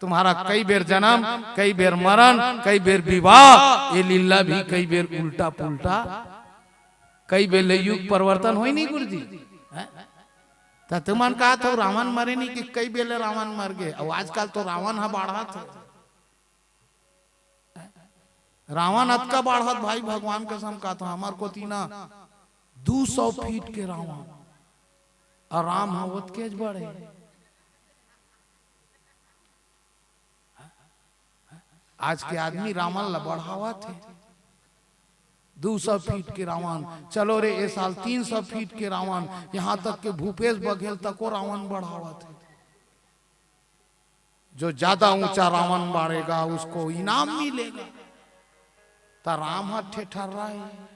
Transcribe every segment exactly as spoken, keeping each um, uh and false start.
तुम्हारा कई बेर जन्म, कई बेर मरण, कई बेर विवाह, ये लीला भी कई बेर उल्टा पुल्टा, कई बेर ले युग परिवर्तन होई नहीं गुरुजी? हैं? त तुमन कहत हो रावण मरे नहीं कि कई बेर ले रावण मर गे। अब आजकल तो रावण ह बाढ़त हे। रावण अतका बाढ़त भाई, भगवान कसम कहत हो, हमर कोती ना दू सौ फीट के रावण, अउ राम ह ओतकेच बड़े। आज के आदमी रावण ला बढ़ावत हे, दू सौ फीट के रावण, चलो रे ए साल तीन सौ फीट के रावण, यहाँ तक के भूपेश बघेल तको रावण बढ़ावत हे। जो ज्यादा ऊंचा रावण बाढ़ेगा उसको इनाम मिलेगा। त राम ह ठेठर रहा है।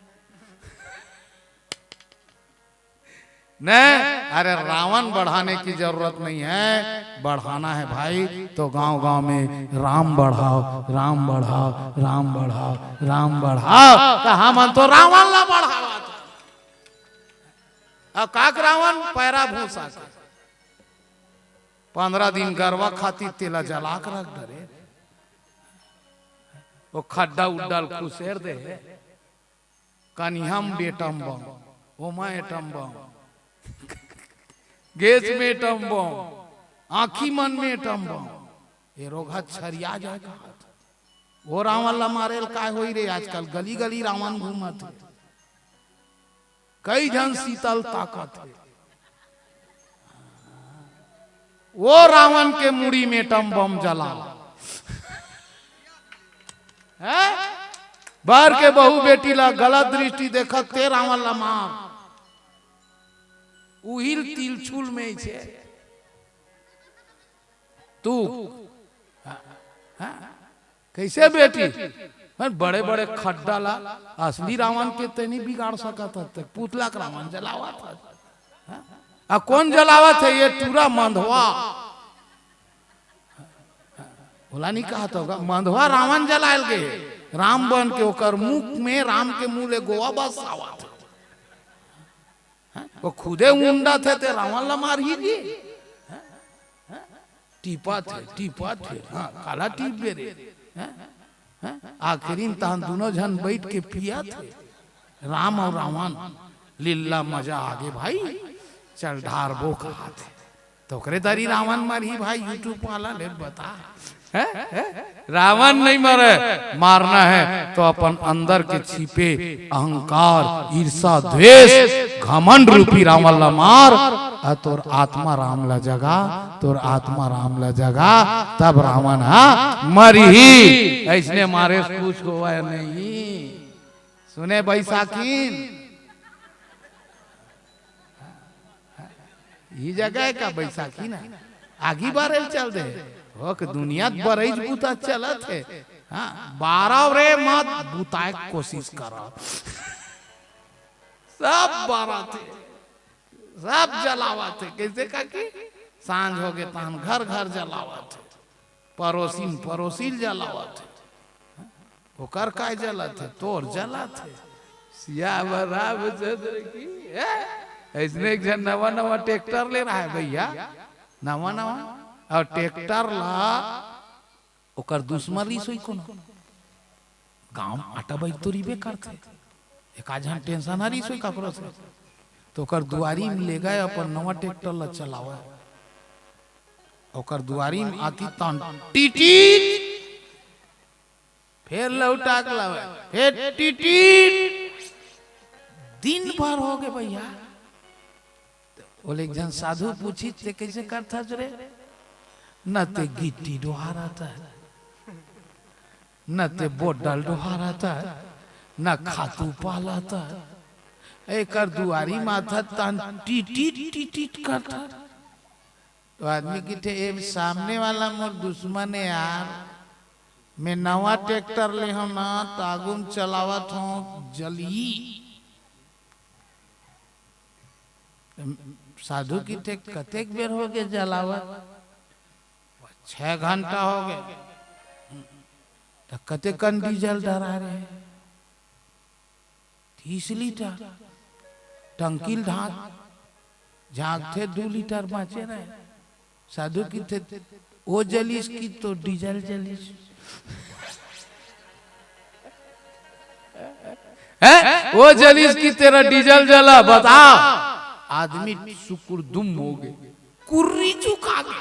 नहीं, अरे रावण बढ़ाने की जरूरत नहीं है, बढ़ाना है भाई तो गांव गांव में राम बढ़ाओ, राम बढ़ाओ, राम बढ़ाओ, राम बढ़ाओ। त हमन तो रावण ला बढ़ावत। अब काक रावण पैरा भूसा के पंद्रह दिन गरवा खातिर तेला जला के रख डरे। वो खड्डा उड्डा ल खुसेर दे हे। कनिहा म एटम बम, ओमा एटम बम, गेज में एटम बम, आँखी मन में एटम बम। ये रोग ह छरिया जाए का? वो रावण ला मारे ल काय होई रे? आजकल गली गली रावण घूमत हे, कई झन सीता ल ताकत हे। वो रावण के मुड़ी में एटम बम जला। हैं? बर के बहू बेटी ला गलत दृष्टि देखत ते रावण ला मार। उहिल तिलछुल में छे। तू। हाँ? कैसे बेटी? हैं, बड़े बड़े खड्डा ला असली रावण के ते नहीं बिगाड़ सकत हस, ते पुतला के रावण जलावत हस। हैं? आ कौन जलावत हे? ये टूरा मंधवा। ओला नहीं कहत होगा, मंधवा रावण जलायल गे, राम बन के ओकर मुख में राम के मुंह ले गोवा बस आवत हे। हैं? वो खुदे उंडत हे ते रावण ला मारही जी। हैं? हैं? टीपत हे, टीपत हे। हाँ, काला टीप बे रे। हैं? हैं? आखिरी में तहन दोनों झन बैठ के पियत हे। राम अउ रावण लीला मजा आगे भाई। चल ढारबो कहत हे। त ओकरे दरी रावण मरही भाई, YouTube वाला ले बता। हैं? हैं? रावण नहीं मरे, मारना है तो अपन अंदर के छिपे अहंकार, ईर्षा, द्वेष, घमंड रूपी रावण ला मार, आ तोर आत्मा राम ला जगा, तोर आत्मा राम ला जगा, तब रावण हा मरही। ऐसने मारे से कुछ होवय नहीं। सुने बैसाखिन, ये जगह का बैसाखी ना, आगी बारे ल चल दे। हो के दुनिया त बरईच बुता चलत हे। हाँ, बारव रे मत, बुताए के कोशिश करो। सब बारत हे, सब जलावत हे। कैसे का कि सांझ हो गे तहन घर घर जलावत हे। परोसिन परोसिल जलावत हे। ओकर काय जलत हे? तोर जलत हे। सियावर रामचंद्र की, ए? ऐसने एक झन नवा नवा ट्रैक्टर ले रहा है भैया, नवा नवा। अउ ट्रैक्टर ला ओकर दुश्मन रिसोई कोनो। गांव म आटा बैल तो रिबे करथे। एक आध झन टेंशन हरिस होई काकरो से। तो ओकर दुआरी म ले गए अपन नवा ट्रैक्टर ला चलावे। ओकर दुआरी म आतिस तहन टीटीट, फेर लौटा के लावे, फेर टीटीट। दिन भर हो गे भैया। ओले एक झन साधु पूछिस, "ते कइसे करथस रे?" "न ते गिट्टी डोहारत हे, न ते बोडल डोहारत हे, न खातू पालत हे। एकर दुआरी म आथस तहन टीटीट टीटीट करथस।" तो आदमी कहिथे, "ए सामने वाला मोर दुश्मन हे यार, मैं नवा ट्रैक्टर ले हंव ना, त आगू म चलावत हंव, जलही।" साधु कहिथे, "कतेक बेर हो गे जलावत?" "छह घंटा हो गे।" "त कतेक कन डीजल डरा रहे?" "तीस लीटर।" टंकी ल ढांक, झांकथे, दू लीटर बांचे रहे। साधु कहिथे, वो जलिस कि तोर डीजल जलिस? हैं? वो जलिस कि तेरा डीजल जला? बता। आदमी सुकुर दुम हो गे, कुर्री चुका गे।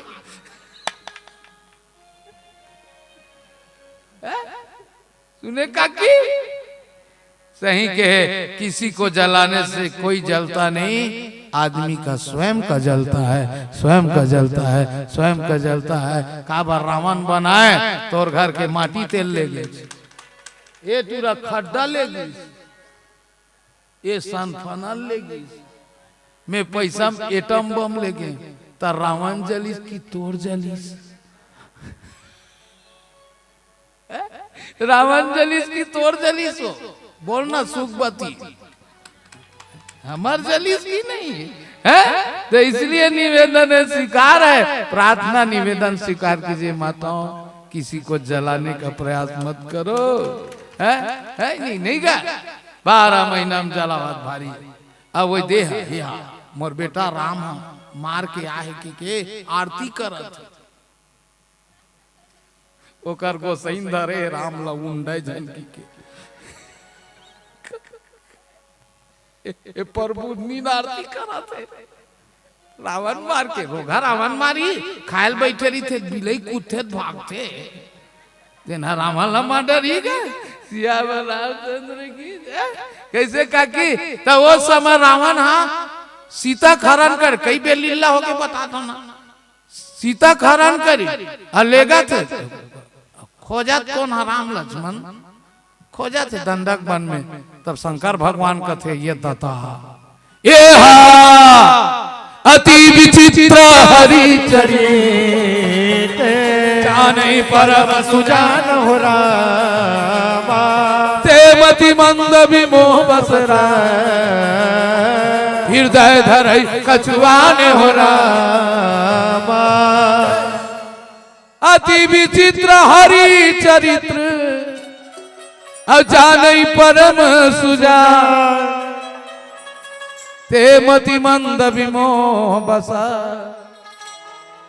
हैं? सुने काकी, सही कहे, किसी को जलाने से कोई जलता नहीं, आदमी का स्वयं का जलता है, स्वयं का जलता है, स्वयं का जलता है। काबर रावण बनाए, तोर घर के माटी तेल ले गे, ए टूरा खड्डा ले गे, ए सनफनल ले गे, मैं पैसा में एटम बम ले गे, त रावण जलिस कि तोर जलिस? रावण जलिस कि तोर जलिस हो? बोलना सुखबती, हमर जलिस कि नहीं है? तो इसलिए निवेदन है, स्वीकार है, प्रार्थना, निवेदन स्वीकार कीजिए माताओं, किसी को जलाने का प्रयास मत करो। है, है नहीं, नहीं का? बारह महीना में जलावत भारी। अब वो देह है, मोर बेटा राम है, मार के आहे कि के आरती करत है। ओकर गोसईन धरे राम ल उंडे झन कहिके। ए, ए प्रभु नीन आरती करत हे। रावण मार के, रोगहा रावण मारी, खायल बइठे रहिथे, बिलई कूदथे त भागथे। तेन ह रावण ल मार डरही का? सियावर रामचंद्र की जय। कइसे काकी? त ओ समय रावण ह सीता के हरन कर, कई बेर लीला होके बतात हंव ना। सीता के हरन करी, अउ लेगथे। खोजत कोन ह? राम लक्ष्मण खोजथे दंडक वन में। तब शंकर भगवान कथे, ये दता, एहा अति विचित्र हरि चरित, जानहि परम सुजान हो रामा। ते मति मंद विमोह बस रहे, हृदय धरई कछुआन हो रामा। अति विचित्र हरि चरित्र, अउ जानई परम सुजान। ते मति मंद विमोह बस,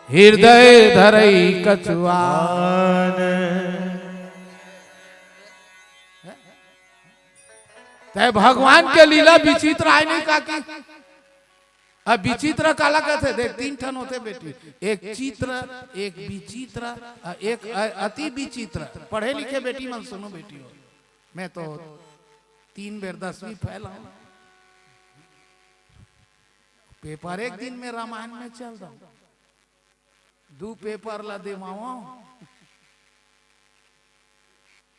हृदय धरई कछुआन। तय भगवान के लीला विचित्र आय नहीं काकी? अब विचित्र काला कथे? देख, तीन ठन होथे बेटी, एक चित्र, एक विचित्र, अ, एक अ-, अति विचित्र। पढ़े लिखे बेटी मन सुनो बेटी हो, मैं तो तीन बेर दसवीं फेल हंव। पेपर एक दिन में रामायण में चल दंव, दू पेपर ला देवावंव।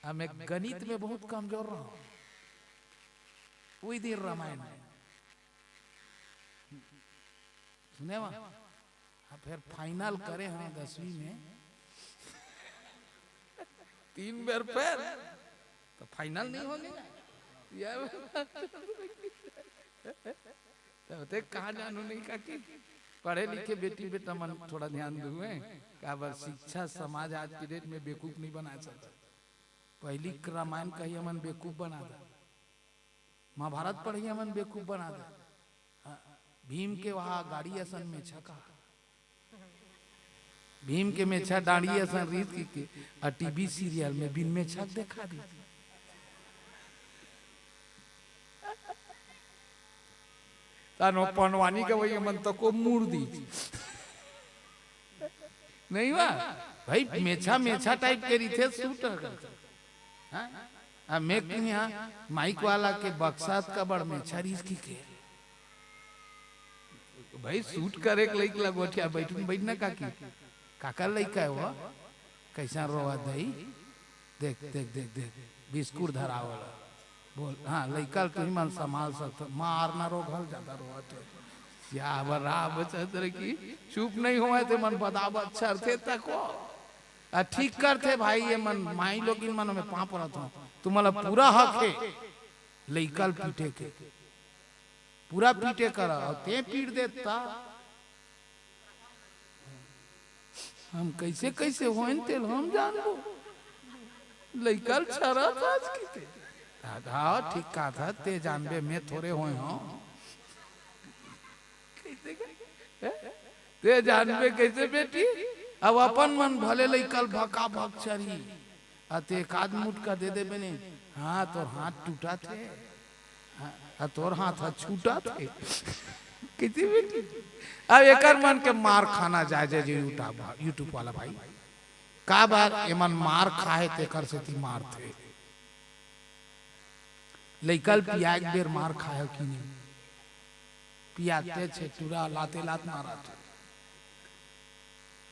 अब मैं गणित में बहुत कमजोर रहंव, उही दिन रामायण में। सुने वा? हाँ, फेर फाइनल करे हंव दसवीं में। तीन बेर फेल, त फाइनल नहीं होगे ना? ये त होथे कहाँ जानहूं नहीं काकी? पढ़े लिखे बेटी बेटा मन थोड़ा ध्यान दुहू, काबर शिक्षा समाज आज के डेट में बेवकूफ नहीं बना सकत। पहिली के रामायण कही हमन बेवकूफ बना दे, महाभारत पढ़ी हमन बेवकूफ बना दे। हाँ, भीम के वहाँ गाड़ी असन मेछा का, भीम के मेछा डांड़ी असन रीत की के, अ टीवी सीरियल में बिन मेछा के देखा दी। तानो पनवानी के वही मन तो को मूड़ दी। नहीं वा भाई, मेछा, मेछा टाइप के रहिथे सूट ह। हाँ? आ मैं कहीं यहाँ माइक वाला के बक्सा त का बड़ मेछा रिहिस कि के। भाई सूट करे के लइक ला गोठिया बैठूं, बैठ ना काकी। काकर लइका हे वो? कइसन रोवत दई? देख, देख, देख, देख, बिस्कुट धरावल। बोल, हाँ, लइका ल तुही मन संभाल सकत हो। मार ना रोघल जादा रोवत हे। सियावर रामचंद्र की। चुप नहीं होवय ते मन बदाबद छरथे तको। आ, ठीक करथे भाई, ये मन माई लोगिन मन में पाँव परत हंव। तुमन ला पूरा हक हे लइका ल पीटे के। पूरा पीटे करा, अउ ते पीट देत त हम कइसे कइसे होएन तेल हम जानबो। लइका ल छरत हस कि ते। हाँ, ठीक कहत हस, ते जानबे, मैं थोरे होए हंव। कइसे का? हैं? ते जानबे कइसे बेटी? अब अपन मन भले लइका ल भका भक चरही, अते एक आध मुटका दे देबे ने, हाँ, तोर हाथ टूटत हे, हाँ, आ तोर हाथ ह छूटत हे। कइसे बेटी? अब एकर मन के मार खाना जायज हे, जे YouTube, YouTube वाला भाई, काबर एमन मार खाए तेकर सेती मारथे। लइका ल पियाए के बेर मार खाए हो कि नहीं? पियाते छे टूरा लाते लात मारत हे।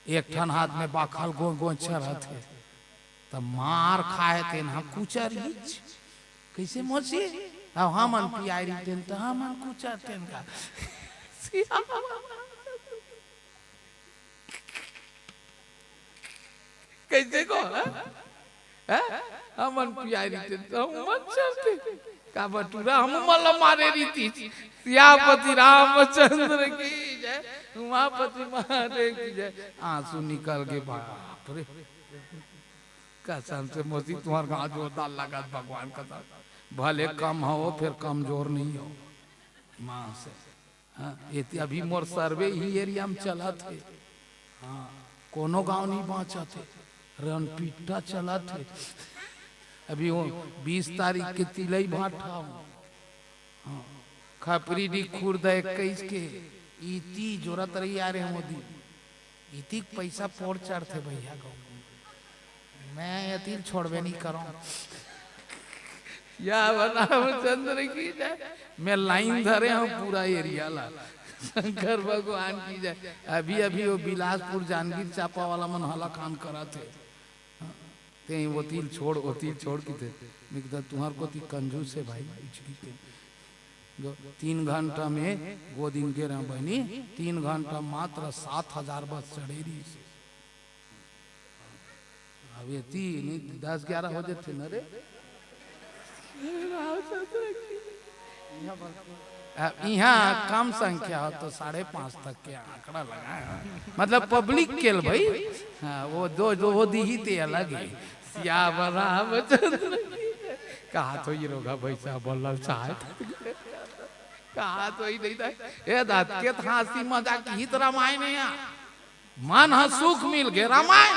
एक ठन हाथ में बाखल गो-, गोंछर हथे। त मार खाए तेन ह कुचर हीच। कइसे मोसी? अब हमन पियाए रहितेन त हमन कुचर तेन का। कइसे को, हाँ? हाँ? हमन पियाए रहितेन त हमन चलते। काबर टूरा हमन ला मारे रहितिस। सियापति रामचंद्र की जय, उमापति महादेव की जय। आंसू निकल गे, बाप रे। कसम से मोसी, तुम्हर गाँव जोरदार लगत, भगवान कसम। भले कम हो, फेर कमजोर नहीं हो। माँ से। हाँ, ये ते अभी मोर सर्वे ही एरिया में चलत हे। हाँ, कोनो गाँव नहीं बाँचत हे, रणपीटा चलत हे। अभी वो बीस तारीख के तिलई भाठा हो। हाँ, खपरी डी खुर्द इक्कीस के इती जोरत रही आ रहे मोदी। इतिक पैसा पोर चढ़थे भैया गो। मैं एतिल छोड़बे नहीं करो। या रामचंद्र की जय। मैं लाइन धरे हूँ पूरा एरिया ला। शंकर भगवान की जय। अभी अभी वो बिलासपुर जांजगीर चांपा वाला मन हलाकान करत हे। ते ओतिल छोड़, ओतिल छोड़ किथे। मैं कहा, तुम्हार कोती कंजूस हे भाई, बिचकी के। गो-, तीन घंटा में गो दिन गे रहे बहनी, तीन घंटा मात्र सात हजार बस चढ़े रही से। अब ये तीन, दस ग्यारह हो जाते न रे। अब यहाँ कम संख्या हो तो साढ़े पाँच तक के आंकड़ा लगा है। मतलब पब्लिक के ल भाई, हाँ, वो दो, दो, वो दी ही ते अलग है। सियावर रामचंद्र की। कहा तो ये रोगा भैसा बोल चाहे। कहा तो ही नहीं था। ए दाद के हंसी मजाक ही तो रामायण है यार। मन ह सुख मिल गे रामायण।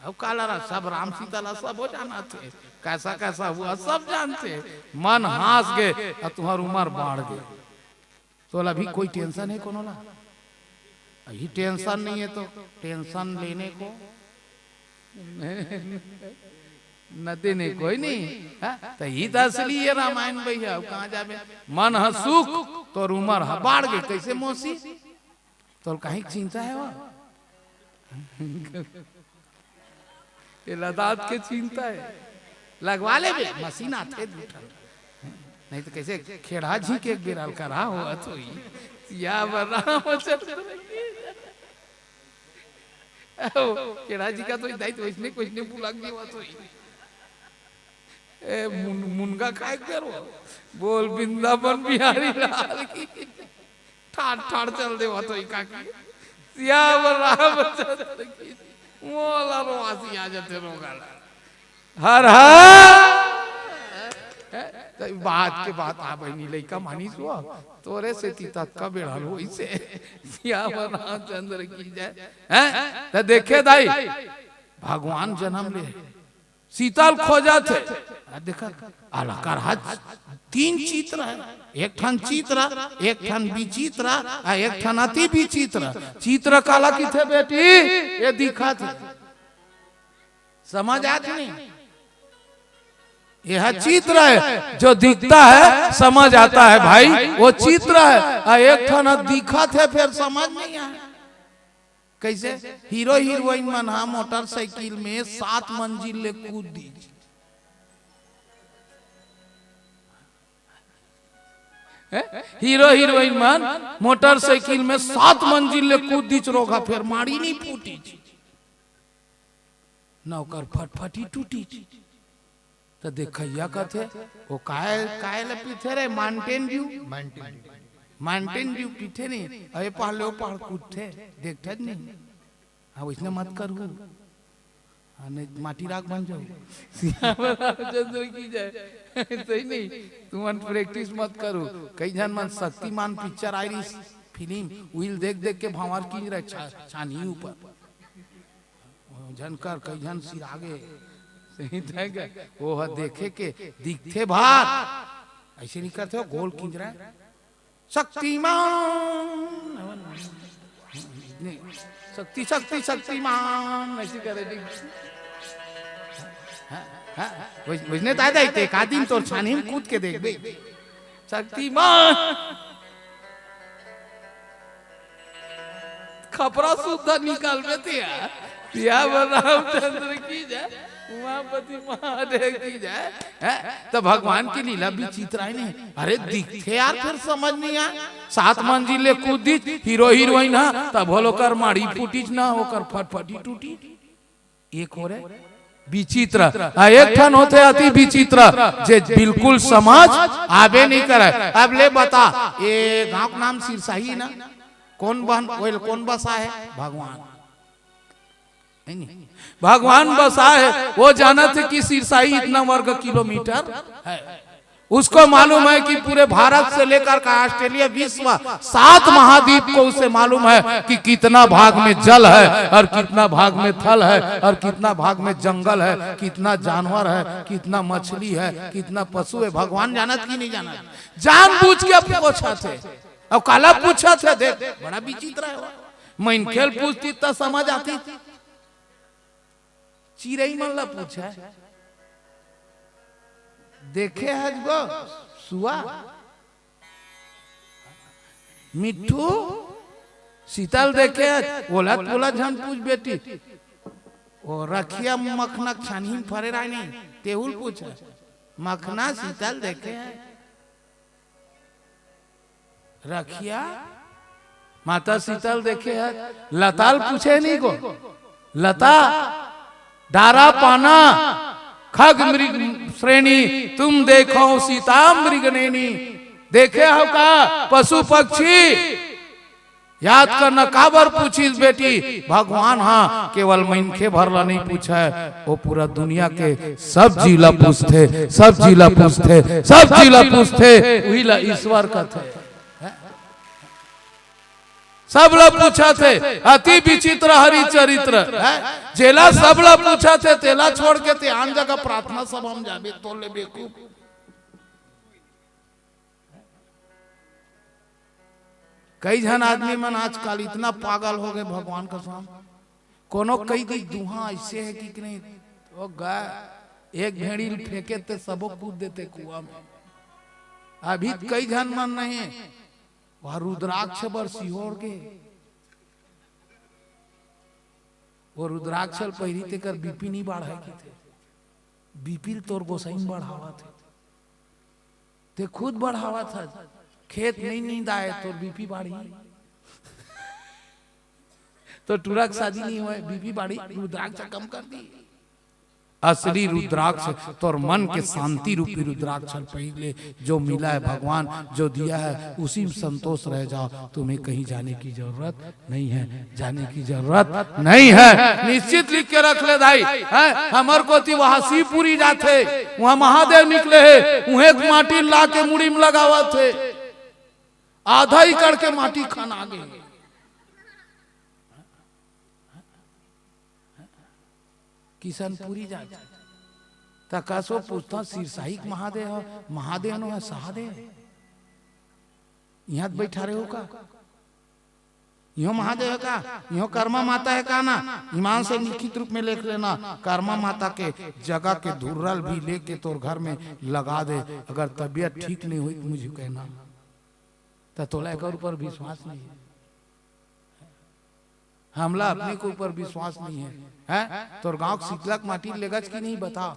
अब काला रा सब राम सीता ला सब हो जाना थे। कैसा कैसा हुआ सब जानते। मन हंस गे, अउ तुम्हार उमर बाढ़ गे। तो अभी कोई टेंशन है कोनो ला? अभी टेंशन नहीं है तो टेंशन लेने को न देने कोई नहीं। हाँ? तो ही तो असली ये रामायण भैया, अब कहाँ जाबे? मन ह सुख, तोर उमर ह बाढ़ गे, कैसे मोसी? तोर काहे के चिंता है वो? ये लदात के चिंता है। लगवा ले बे, मशीन आथे दू ठन। नहीं तो कैसे खेड़ा झींके एक बेर अलकरहा होवत होई। या बना हो चल। ओ, खेड़ा झींका तो दाई तो इसने कुछ नहीं बुला के होवत होई। ए, मुन-, मुनगा खाए के बेर हो। बोल वृंदावन बिहारी लाल की। ठाड़ ठाड़ चल देवत होई काकी। सियावर रामचंद्र की। मोला रोवासी आ जाते रोगा ला। हर हर। त बात के बात आ बहिनी लइका मानिस हुआ। तोरे से ती ततका बेड़ल होइसे। सियावर रामचंद्र की जय। हैं? त देखे दाई, भगवान जन्म ले। सीता ल खोजत हे। आ देखा, अलकर हा तीन चित्र है, एक ठन चित्र, एक ठन विचित्र, आ एक ठन अति विचित्र। चित्र काला किथे बेटी? ये दिखत हे, समझ आत नहीं? यह चित्र है, जो दिखता है, समझ आता है भाई, वो चित्र है। आ एक ठन दिखत हे, फिर समझ नहीं आए। कैसे? हीरो हीरोइन मन हा मोटरसाइकिल में सात मंजिल ले कूद दी। हैं? हीरो हीरोइन मन मोटरसाइकिल में सात मंजिल ले कूद दीच रोगा, फेर माड़ी नहीं फूटी, न ओकर फटफटी टूटी। त देखइया कथे, "ओ काय, काय ल पीथे रे? Mountain Dew?" Mountain Dew. Mountain Dew पीथे नहीं, अरे पहाड़ ले ओ पहाड़ कूदथे, देखथे नहीं। हाँ, वैसने मत करहू। हाँ, नहीं, माटी राख बन जाहू। सियावर रामचंद्र की जय। सही नहीं, तुमन practice मत करो। कई झन मन शक्तिमान पिक्चर आय रहिस फिल्म, उहिल देख देख के भंवर की रहे छा-, छानी ऊपर। झन कर, कई झन सिरागे। सही देख, वो ह देखे के दिखथे भार, ऐसे नहीं करथे, वो गोल किंजरा। शक्तिमान। नहीं, शक्ति, शक्ति, शक्तिमान, ऐसी करे, ठीक। हाँ, हाँ, वैस-, वैसने तो आ जाए, ते का दिन तोर छानी में कूद के देख बे। शक्तिमान। खपरा सुद्धा निकालबे ते यार। सियावर रामचंद्र की जय, उमापति महादेव की जय। हैं? तो भगवान की लीला विचित्र आय नहीं। अरे दिखथे यार, फिर समझ नहीं आय। सात मंजिल ले कूद दिस, हीरो हीरोइन ह, तब होलो कर माड़ी फूटिस ना, ओकर फटफटी टूटी। एक हो रे विचित्र, आ एक ठन होथे अति विचित्र, जे बिल्कुल समझ आबे नहीं करे। अब ले बता, ये गांव के नाम सिरसाही ना? कौन बहन, कोई कौन बसा है? भगवान। नहीं, नहीं। भगवान बसा है, वो जानत है कि सिरसाही इतना वर्ग किलोमीटर है। उसको मालूम है कि पूरे भारत से लेकर का ऑस्ट्रेलिया, विश्व, सात महाद्वीप को उसे मालूम है कि कितना भाग में जल है और कितना भाग में थल है और कितना भाग में जंगल है, कितना जानवर है, कितना मछली है, कितना पशु है। भगवान जानत कि नहीं जानत? जानबूझ के पूछत हे। अब काला पूछत हे, देख, बड़ा विचित्र है। मनखे ल पूछती त समझ आती। चिरई मन ला पूछे, देखे हस गो सुआ? मिट्ठू, सीता ल देखे हस? ओला, ओला झन पूछ बेटी। ओ रखिया मखना छानही म फरे राय नहीं, तेहू ल पूछे। मखना सीता ल देखे हस? रखिया, माता सीता ल देखे हस? लता ल पूछे नहीं गो। लता, डारा पाना, खग मृग श्रेणी, तुम देखो सीता मृग नैनी। देखे हो का पशु पक्षी? याद करना, काबर पूछिस बेटी? भगवान हा केवल मनखे भर ला नहीं पूछे, वो पूरा दुनिया के सब जीव ला पूछथे, सब जीव ला पूछथे, सब जीव ला पूछथे, उही ला ईश्वर कथे। सब ला पूछत हे, अति विचित्र हरि चरित्र, हैं? जेला सब ला पूछत हे, तेला छोड़ के ते आन जगह प्रार्थना सभा में जाबे, तो ले बेवकूफ। कई झन आदमी मन आजकल इतना पागल हो गए, भगवान कसम, कोनो कही दी दुहा ऐसे है कि नहीं, ओ गा, एक भेड़ी ल फेंके ते सबो कूद देते कुआं में। अभी कई झन मन नहीं, वह रुद्राक्ष बर सिहोर के, वो रुद्राक्ष ल पहिरी तेकर बीपी नहीं बढ़ाए के थे, बीपी ल तोर गोसाई म बढ़ावत हे, ते खुद बढ़ावत हस। खेत नहीं नींदाए, तोर बीपी बाढ़ी। तो टूरा के शादी नहीं होए, बीपी बाढ़ी, रुद्राक्ष कम कर दी। असली रुद्राक्ष तोर मन के शांति रूपी रुद्राक्ष ल पहिर ले। जो मिला है भगवान, जो दिया है, उसी में संतोष रह जाओ। तुम्हें कहीं जाने की जरूरत नहीं है, जाने की जरूरत नहीं है। निश्चित लिख के रख ले दाई, हैं? हमर कोती वहां शिवपुरी जाथे, वहां महादेव निकले हे, उहें के माटी ला के मुड़ी में लगावत हे, आधा एकड़ के माटी खन आगे। किशनपुरी जाथे। त कसो पूछता, सिरसाही के महादेव ह, महादेव नो ह, सहादेव? इहां त बैठा रहे हो का? इहो महादेव है का? इहो कर्मा माता है का ना? ईमान से लिखित रूप में लिख लेना। कर्मा माता के जगह के धुर्रल भी लेके तोर घर में लगा दे। अगर तबीयत ठीक नहीं हुई तो मुझे कहना। त तोला एकर ऊपर विश्वास नहीं है। हमला अपने के ऊपर विश्वास नहीं है, हैं? तोर गांव के शीतला के माटी लेगच कि नहीं, बता।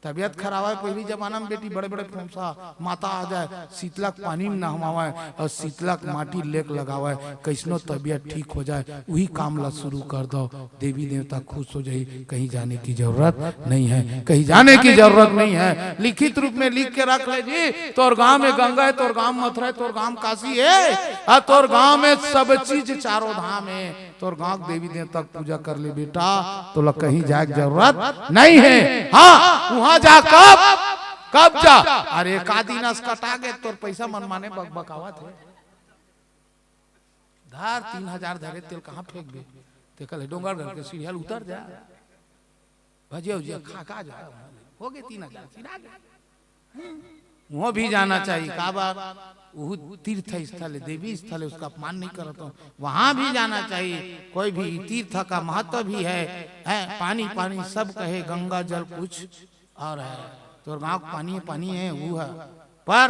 तबीयत खराब है, पहली जमाना में बेटी बड़े बड़े फोमसा माता आ जाए, शीतला के पानी में नहवावे और शीतला के माटी लेक लगावे, कैसनो तबीयत ठीक हो जाए, वही काम ला शुरू कर दो, देवी देवता खुश हो जाई। कहीं जाने की जरूरत नहीं है, कहीं जाने की जरूरत नहीं है। लिखित रूप में लिख के रख ले जी, तोर गांव में गंगा है, तोर गांव में मथुरा है, तोर गांव में काशी है, और तोर गांव में सब चीज चारों धाम है। तोर गांव के देवी देवता के पूजा कर ले बेटा, तोला कहीं जाए के जरूरत नहीं है। हाँ, वहां जा कब, कब जा। अरे का दिन अस कटा गे, तोर पैसा मनमाने बकबकावत है। धार तीन हजार धरे तेल कहाँ फेंकबे? ते कहले, "डोंगरगढ़ के सीढ़िया ले उतर जा, भजिया उजिया खा का जा।" हो गे तीन हजार, फिर आ गे। वहाँ भी जाना चाहिए। काबर? वो तीर्थ स्थल है, देवी स्थल है, उसका अपमान नहीं करत हूँ। वहाँ भी जाना चाहिए। कोई भी तीर्थ का महत्व भी है, है। पानी पानी सब कहे, गंगा जल कुछ और है। तोर गाँव के पानी पानी है, वो है। पर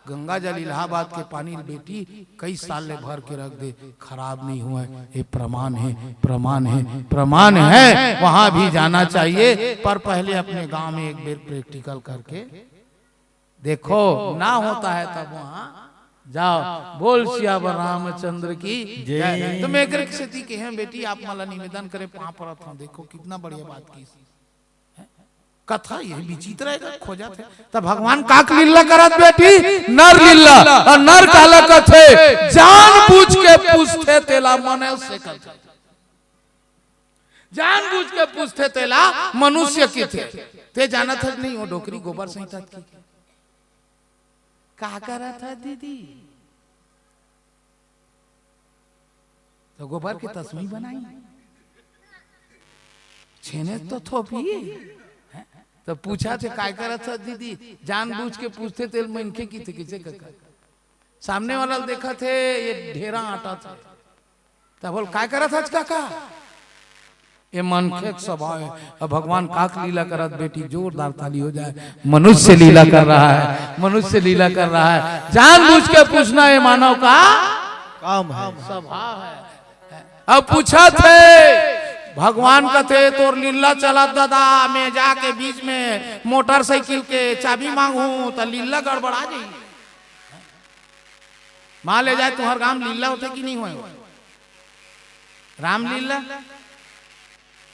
गंगा जल इलाहाबाद के पानी ल बेटी कई साल ले भर के रख दे, खराब नहीं हुआ। ये प्रमाण है, प्रमाण है, प्रमाण है। वहाँ भी जाना चाहिए, पर पहले अपने गांव में एक बेर प्रैक्टिकल करके देखो, ना होता है तब वहाँ जाओ। बोल सियावर रामचंद्र की जय। जय। तो मैं एकर सेती कहे हँव बेटी, आप मन ला निवेदन करे, पाँव परत हँव। देखो कितना बढ़िया बात की। कथा ये विचित्र है, खोजत हे। त भगवान काक लीला करत बेटी? नर लीला। अउ नर काला कथे? जानबूझ के पूछथे तेला मनुष्य कथे। जानबूझ के पूछथे तेला मनुष्य कथे। ते जानत हस नहीं, वो डोकरी गोबर सहितत की। का करत हस दीदी? त गोबर के तस्वीर बनाई, छेने तो थोपी। हैं? त पूछथे, "काय करत हस दीदी?" जानबूझ के पूछथे, तेला मनखे कथे, कइसे कका? सामने वाला ल देखथे, ये ढेरा आँटथे। त बोले, "काय करत हस कका?" ये मनखे के स्वभाव है। अब भगवान काक लीला करत बेटी, जोरदार ताली हो जाए। मनुष्य लीला कर रहा है, मनुष्य लीला कर रहा है। जानबूझ के पूछना ये मानव का काम है, स्वभाव है। अब पूछथे, भगवान कथे, "तोर लीला चलत दादा, मैं जाके बीच में मोटरसाइकिल के चाबी मांगहूं त लीला गड़बड़ा जाही।" मान ले जाए, तुम्हर गांव लीला होथे कि नहीं होय? रामलीला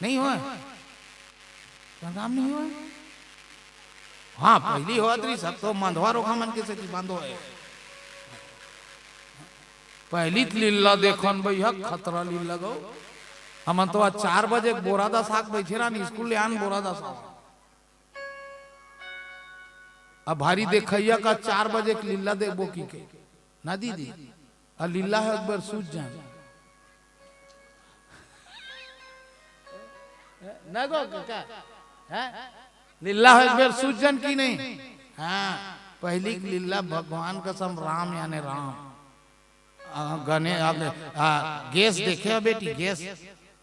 नहीं होय? तुम्हर गांव नहीं होय? हाँ, पहली होत रहिस, सब तो मंधवा रोखा मन के सेती बंद होय। पहली त लीला देखन भैया, खतरा लीला गो। हमन तो आज चार बजे बोरा दसा के बइठे रहन, स्कूल ले आन बोरा दसा। अब भारी देखइया का चार बजे के लीला देखबो कहिके। ना दीदी, अउ लीला ह एक बेर सूझ जान। ना गो कका, हैं? लीला ह एक बेर सूझ जान कि नहीं? हाँ, पहली के लीला भगवान कसम राम याने राम। आ, गने-, आ, आ, गैस देखे हो बेटी, गैस,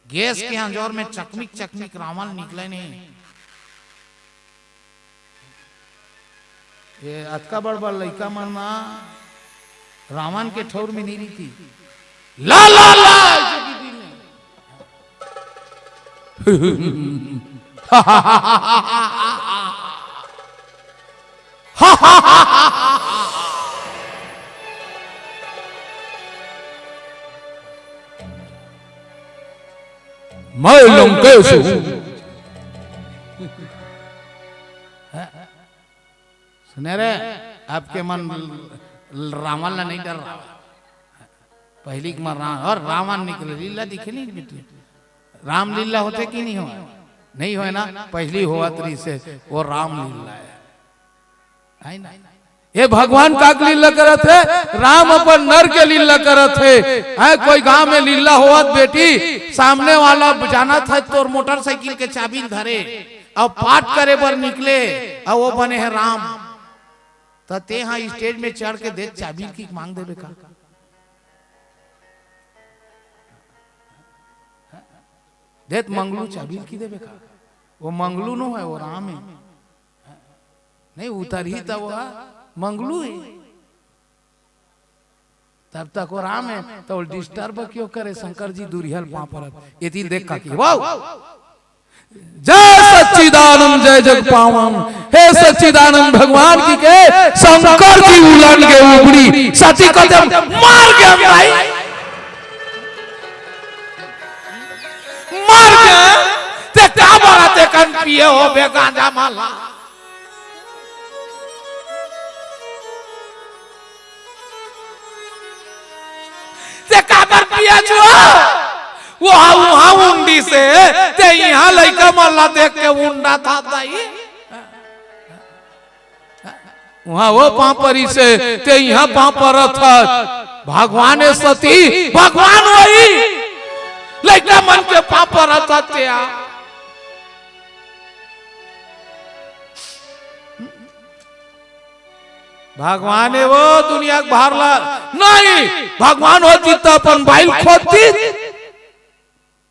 गैस के अंजोर में चकमिक चकमिक रावण निकले नहीं। ये अतका बड़ बड़ लइका मन ना रावण के ठौर में नहीं रहिथे। ला, ला, ला, ऐसे की दिन में। मैं लंकेश हूं। सुने रे, अब के मन रावण ला नहीं डर रहा। पहली के मन रावण, अउ रावण निकले, लीला दिखे नहीं बेटी। रामलीला होथे कि नहीं होय? नहीं होय ना, पहली होवत रहिसे, वो रामलीला है। है ना? ये भगवान काक लीला करत हे, राम अपन नर के लीला करत हे। हैं, कोई गांव में लीला होवत बेटी, सामने वाला जानत हे तोर मोटरसाइकिल के चाबी धरे, अउ पाठ करे बर निकले, अउ वो बने हे राम, त तेहा स्टेज में चढ़ के दे चाबी ल कहिके मांग देबे का? देत मंगलू चाबी ल कहि देबे का? वो मंगलू नो हे, वो राम हे। नहीं उतरही त वो मंगलू हे। तब तक वो राम हे, त वो डिस्टर्ब क्यों करे? शंकर जी दुरिहा ल पाँव परत, एती ल देख का कि, वाह! जय सच्चिदानंद, जय जग पावन। हे सच्चिदानंद भगवान की के शंकर जी उलन के उपरी सती कदम मार के हम भाई। मार के ते का बड़ा ते कन पिए हो बे गांजा माला। ते काबर पिया छुआ? वो उहाँ उंडी से ते इहाँ लइका मन ला देख के उंडा था ताई। उहाँ वो पाँव परी से ते इहाँ पाँव परत हस। भगवान ए सती, भगवान वही। ले लइका मन के पाँव परत हस तें। भगवान हे वो दुनिया के भार ला। नहीं, भगवान होतिस त अपन बाई ल खोदतिस।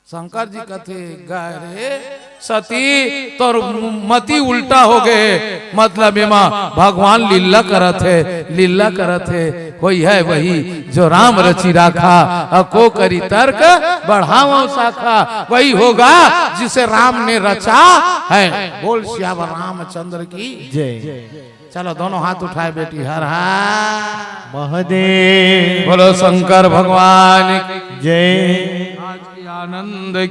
शंकर जी कथे, "गा रे सती, तोर मति उल्टा हो गे। मतलब एमा भगवान लीला करत हे, लीला करत हे। वही है वही जो राम रचि राखा, अउ को करी तर्क बढ़ावो शाखा। वही होगा जिसे राम ने रचा है।" बोल सियावर रामचंद्र की। जय। चलो दोनों हाथ उठाए बेटी, हर हर। महादेव। बोलो शंकर भगवान की। जय। आज के आनंद